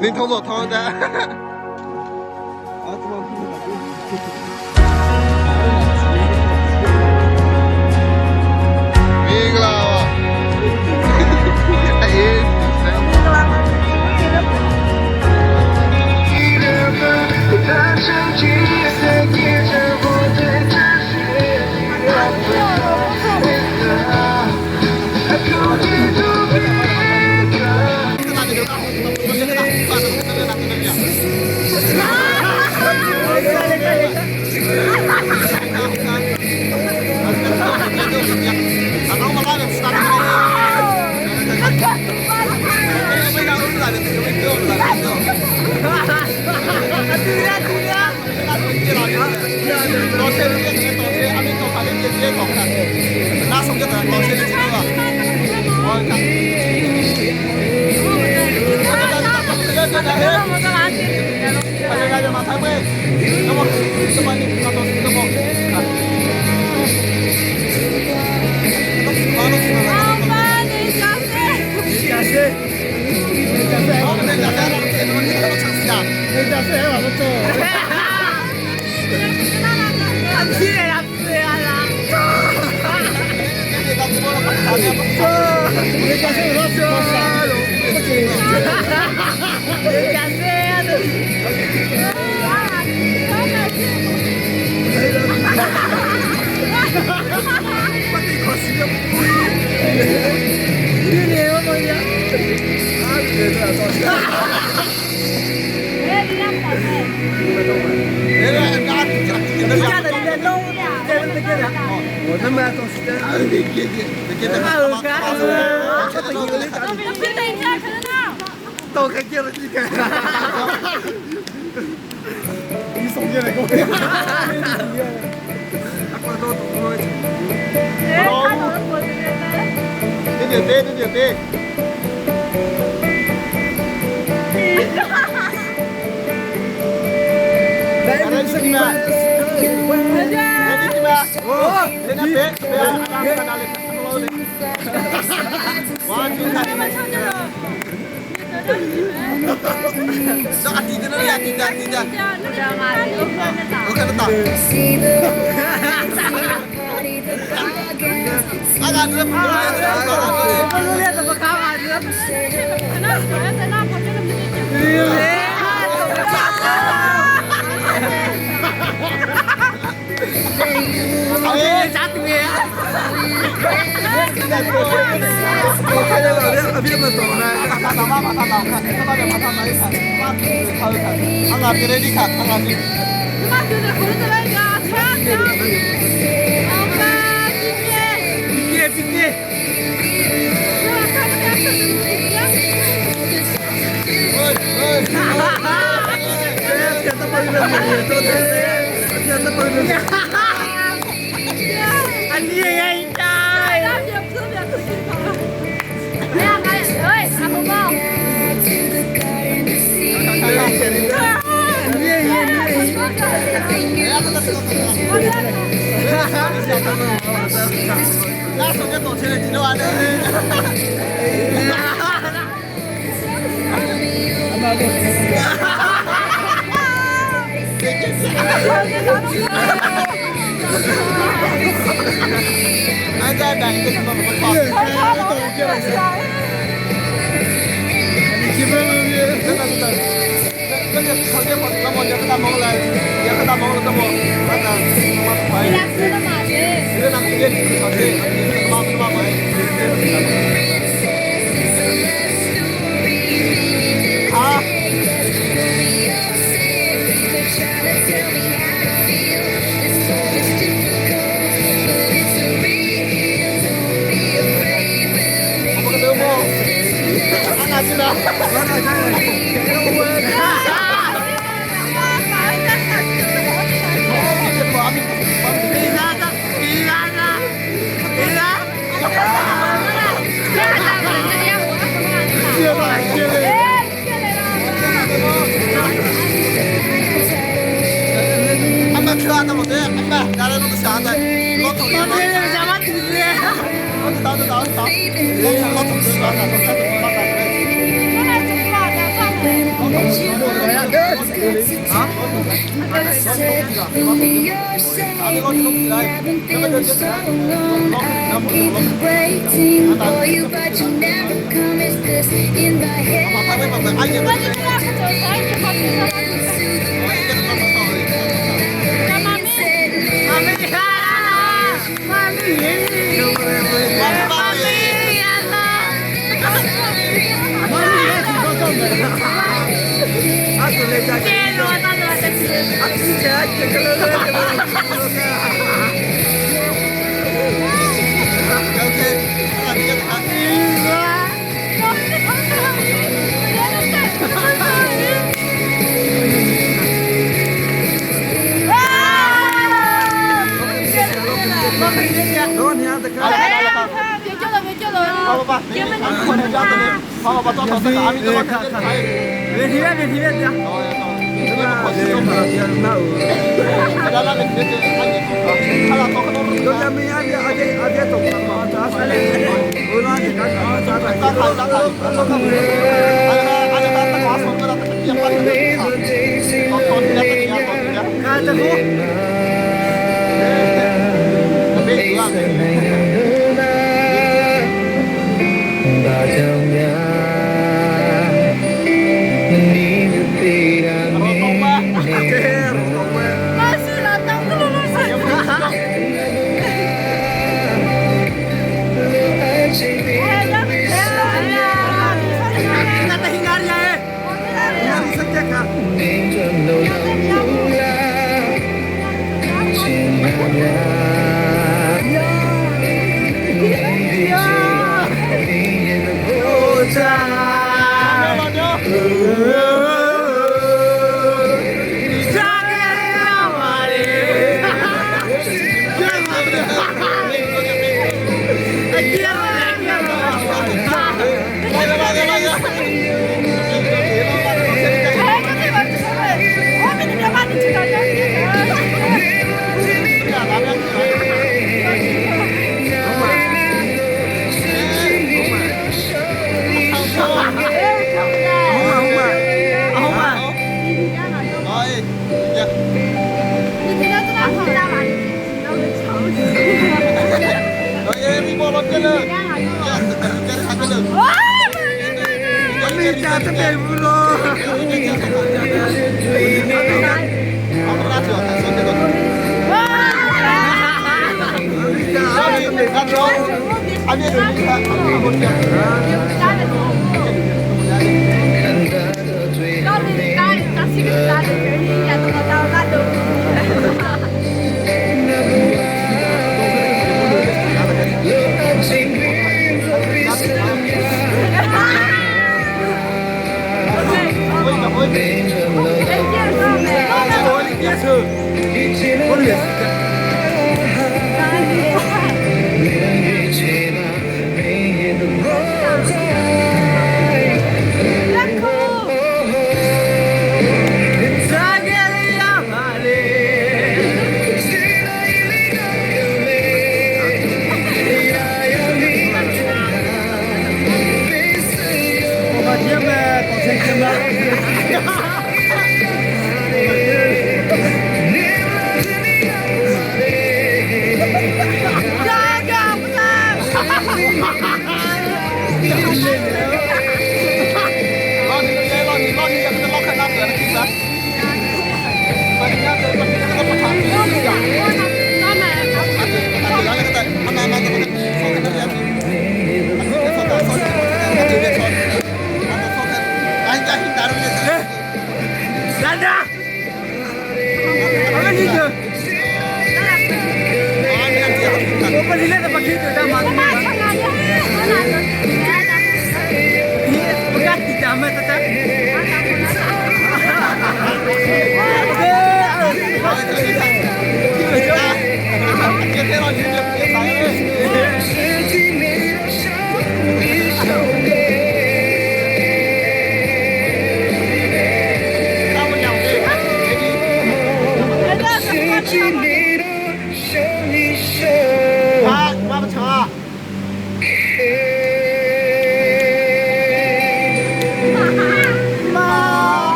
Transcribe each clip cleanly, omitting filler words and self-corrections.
林通做汤的。မင်္ဂလာပါအေး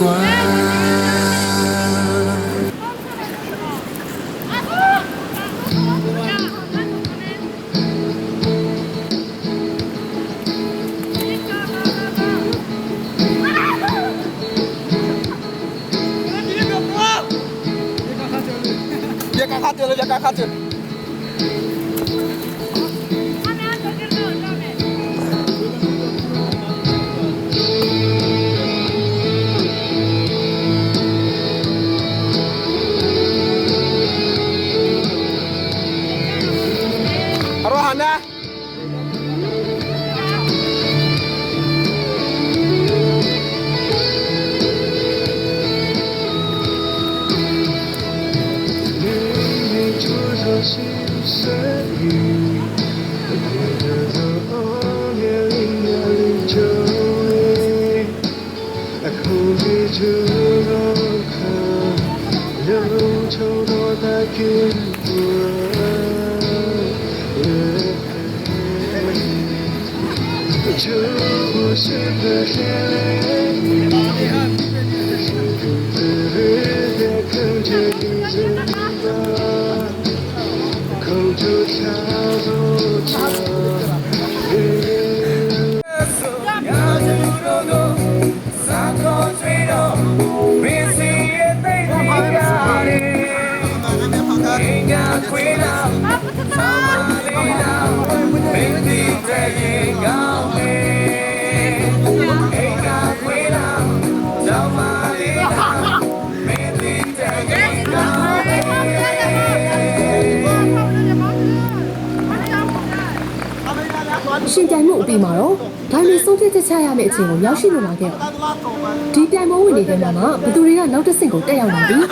关。别干哈去了，别干哈去。阿罗汉呢？ ရှင်ပြိုင်မှုအပြီးမှာတော့ဒိုင်တွေဆုံးဖြတ်ချက်ချရမယ့်အချိန်ကိုရောက်ရှိလို့လာခဲ့ပါဒီပြိုင်ပွဲဝင်နေတဲ့မှာဘသူတွေကနောက်တစ်ဆင့်ကိုတက်ရောက်လာပြီး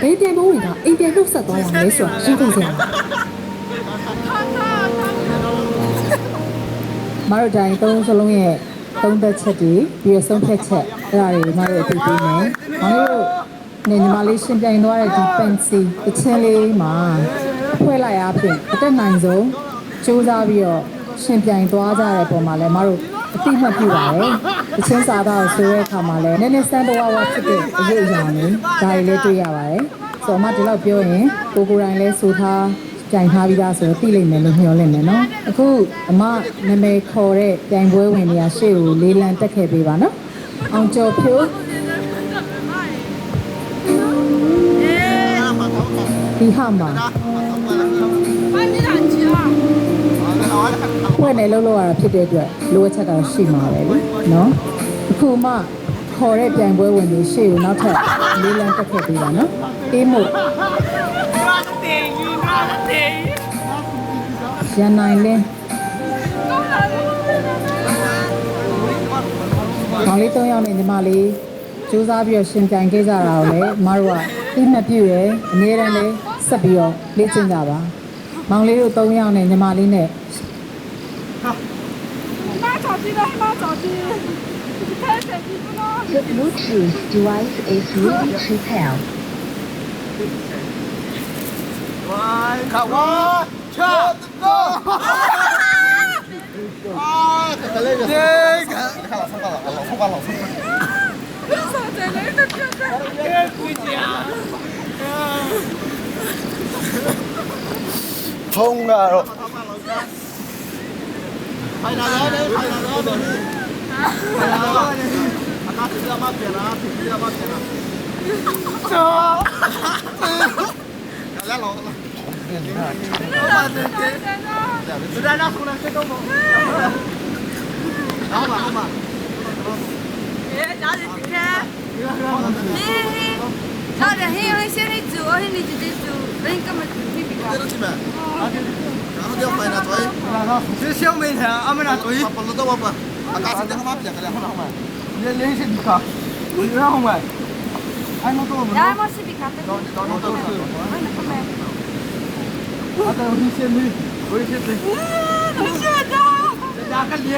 ဘယ်ပြိုင်ပွဲဝင်ကအိမ်ပြန်နှုတ်ဆက်သွားရမလဲဆိုတာရှင်းပြစရာပါ မတို့တိုင်းသုံးစလုံးရဲ့သုံးသက်ချက်တွေပြီးတော့ဆုံးဖြတ်ချက်အဲ့ဒါတွေကိုမတို့အသိပေးမယ်။မတို့နေညီမလေးရှင်ပြိုင်သွားတဲ့ဒီ fancy တချင်းလေးမှာဖွဲ့လိုက်အားဖြင့်အတက်နိုင်ဆုံးစူးစမ်းပြီးတော့ရှင်ပြိုင်သွားကြတဲ့ပုံမှာလည်းမတို့အတိမတ်ပြုပါတယ်။တချင်းစာသားကိုဆိုတဲ့အခါမှာလည်းနည်းနည်းစမ်းတော်ဝါဖြစ်တဲ့အရေးအရာတွေဒါတွေလည်းတွေ့ရပါတယ်။ဆိုတော့အမဒီလောက်ပြောရင်ကိုကိုယ်တိုင်လည်းဆိုထား ကြိုင်ထားပြီးသားဆိုတော့သိလိမ့်မယ်လို့မျှော်လင့်တယ်နော်အခုအမနာမည်ခေါ်တဲ့ပြိုင်ပွဲဝင်နေရရှေ့ကိုလေးလံတက်ခဲ့ပေးပါနော်အောင်ကျော်ဖြိုးဒီဟာမှာဖွဲ့နေလို့လို့ရတာဖြစ်တဲ့အတွက်လိုအပ်ချက်ကတော့ရှိမှာပဲလေနော်အခုမှခေါ်တဲ့ပြိုင်ပွဲဝင်တွေရှေ့ကိုနောက်ထပ်လေးလံတက်ခဲ့ပေးပါနော်အေးမို့ရန်နိုင်လင်း မောင်လေး၃ယောက်နဲ့ညီမလေးစူးစမ်းပြီးတော့ရှင်ပြိုင်ခဲ့ကြတာကိုလည်းမတို့ကအိမတ်ပြုရယ်အများတန်းလေးဆက်ပြီးတော့လေ့ကျင့်ကြပါမောင်လေးတို့၃ယောက်နဲ့ညီမလေးနဲ့ The Bluetooth device is ready to pair. 看我，去，go！啊，可累了。看，看老宋干了，老宋干老宋。 ထုံးကတော့ ဖိုင်နာလည်းဖိုင်နာလည်းဖိုင်နာလည်းအကားပြမပြန်လားပြမပြန်လားကျော်来老了，这那出来这都没。好嘛好嘛。这都进然后就回来追，这小妹呢？俺们那追，不知道我不，阿家是这个嘛变个了，好嘛。你练习你看，你让我们，还能做吗？阿等一些女，我一些对，这家个练。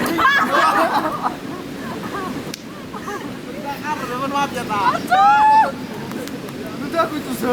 阿不是问嘛变啦？你这会做手？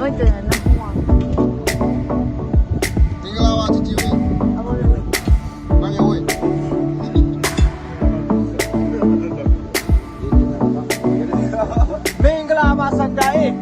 မင်္ဂလာပါစန္ဒာအေး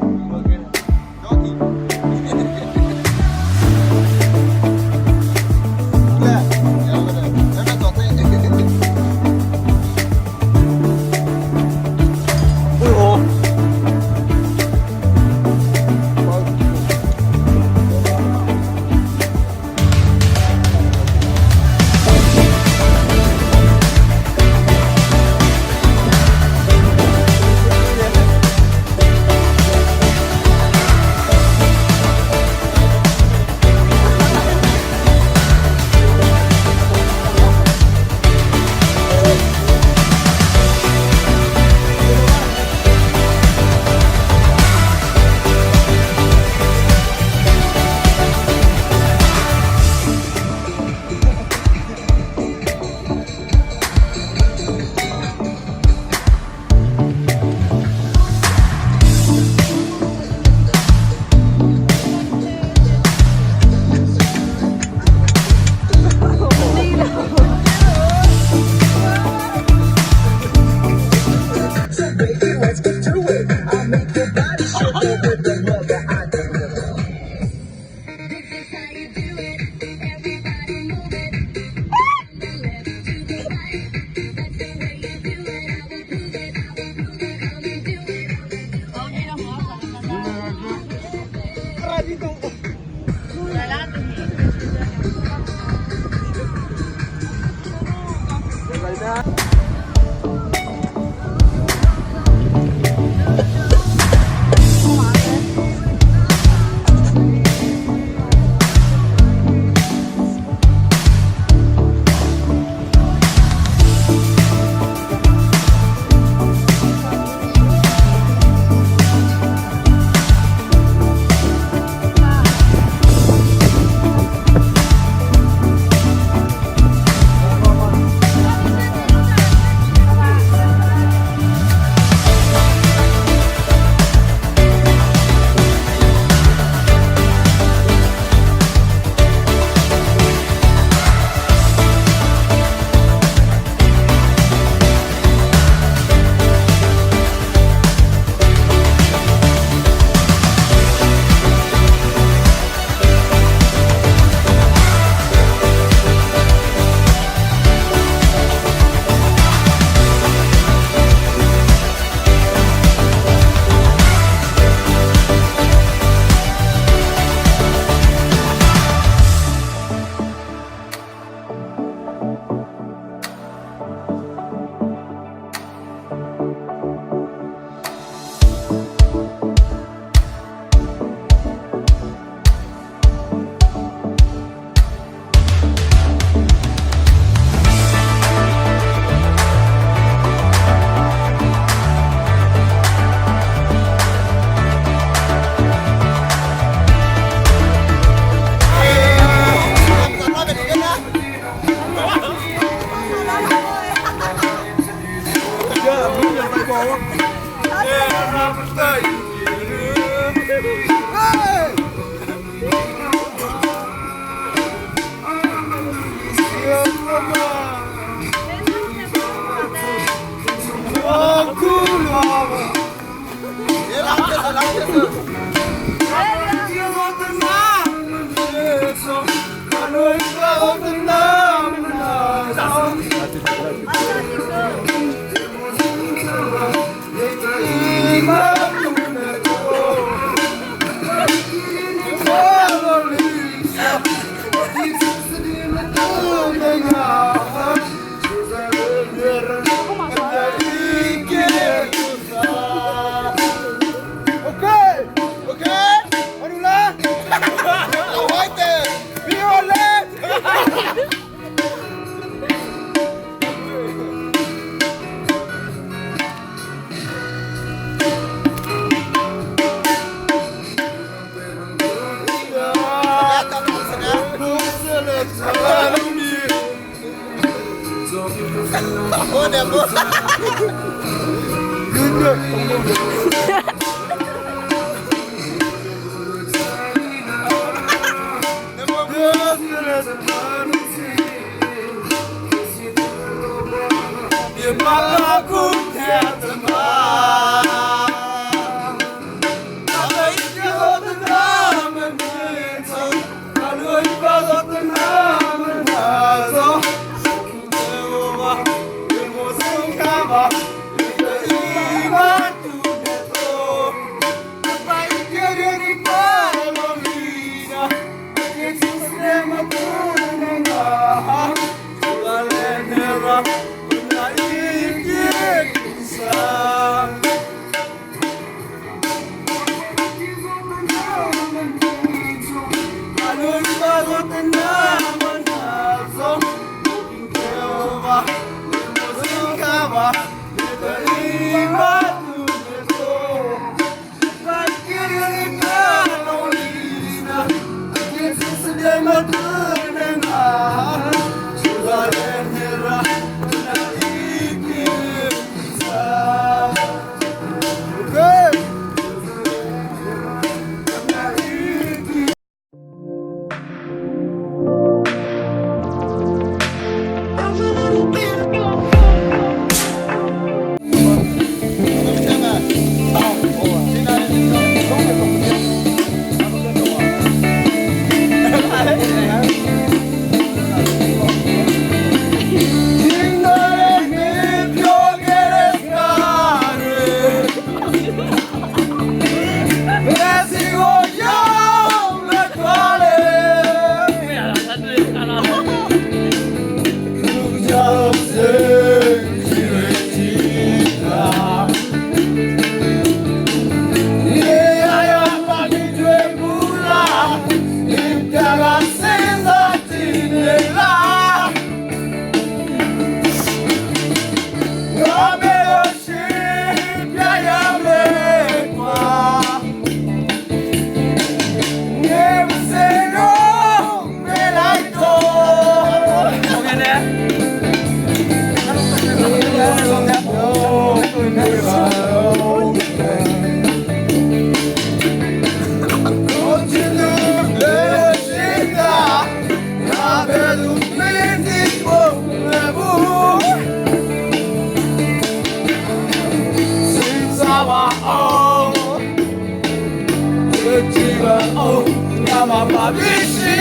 ကြည့်ပါအောင်ငါမပါဖြစ်ရှိ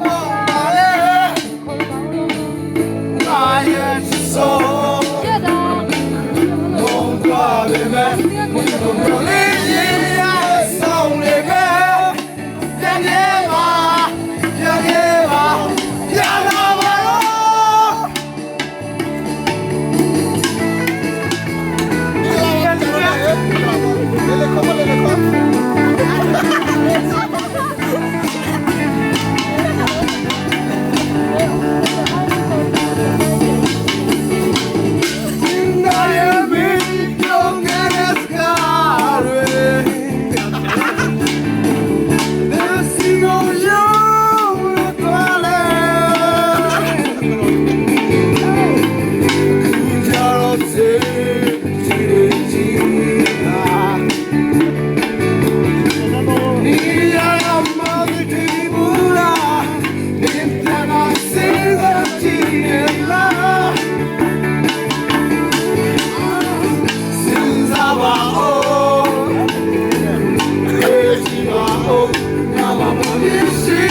မောင်ပါလေငါရဲ့ဆိုမောင်ပါပဲမဲ့ဘုရားလေးရဲ့ဆောင်နေပဲပြန်နေပါပြန်နေပါပြန်လာပါတော့ 나의 밀정의 스카를 내 시고용 ቷ래 그자로 지르지라 니야 엄마를 뒤부라 님 때만 쓸어지라 စဉ်းစားပါဦးကြည့်ပါဦးငါမမမရှိ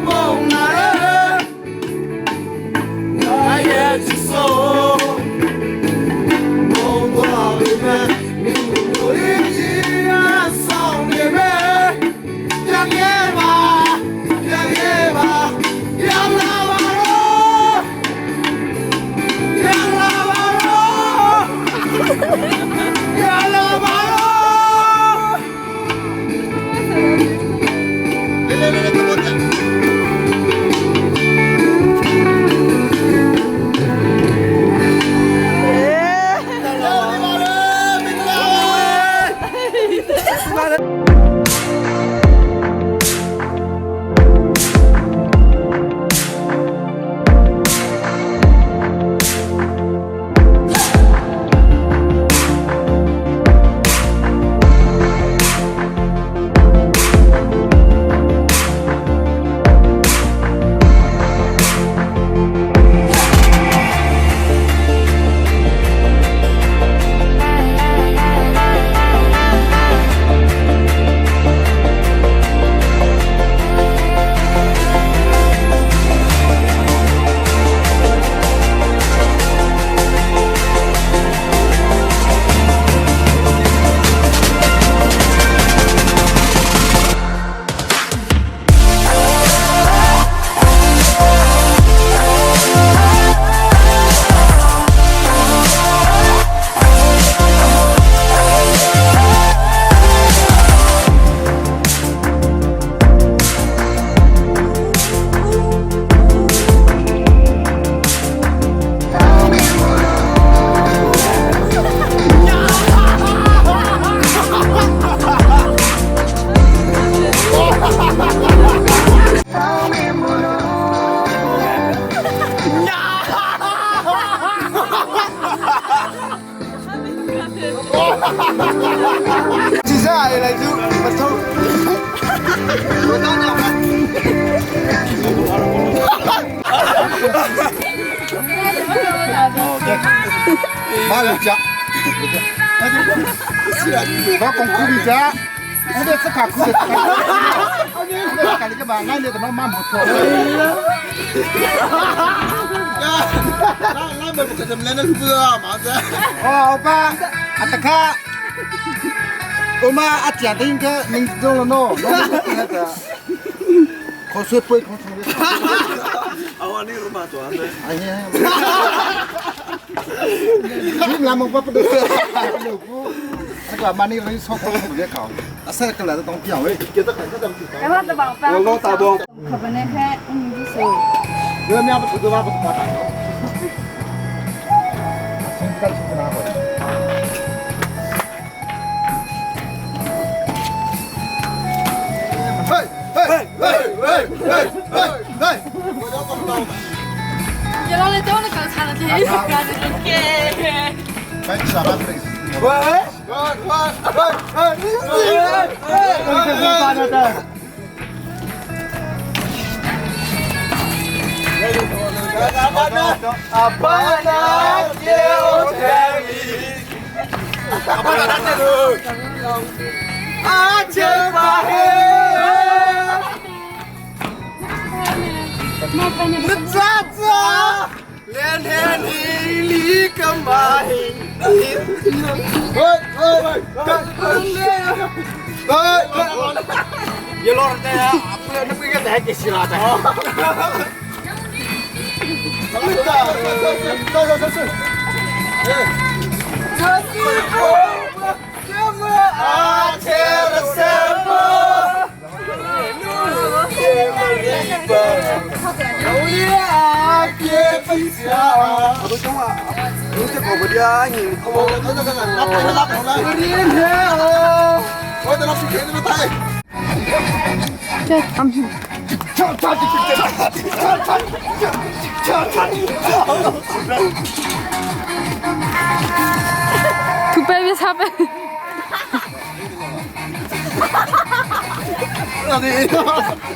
မောင်နာရဲ့ငါရဲ့ချစ်ဆုံးမောင်သွားပြီမဲ့မင်းတို့ရဲ့ချစ်ရဆောင်နေမဲ့ပြန်ခဲ့ပါပြန်ခဲ့ပါပြန်လာပါတော့ပြန်လာပါတော့ ပြန်လာပါတော့ ကြည်စားရလေသူမထုတ်ဘုရားညောင်းမာလာကြဘာကွန်ကူကြ我这是卡库的，我感觉个吧，俺这怎么蛮不错。 ငါမကတမလဲနလူကမာဇာ 哦，爸，阿达卡，我妈阿姐的应该能走了喏，那个，口水杯口水。 အဝနီရမတော်တယ် 哎呀，你那么我不得，那个马尼人说口水别搞，阿三个来的当表哎， အဲ့တော့တပေါင်း ဝလုံးတာတော့ ခပနေခဲအင်းဒီဆို 我们不得话不得打。现在是哪个？ ဟေးဟေးဟေးဟေးဟေးဟေးဟေး ရလောလေတော့လည်းကောက်ချလာတယ်ကားတယ်ကဲ 来，下班没？ ဝဲဝဲဝဲဟေးဟေးဟေး အပနာကျေတယ်မီအပနာတဲ့လို့အာချေပါ Na ca len he ni li ka mai. Hoi hoi hoi Ye lor te apne na pi ka te ke sila ta. သူပဲပြစားပဲ 1 2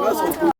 Let's go.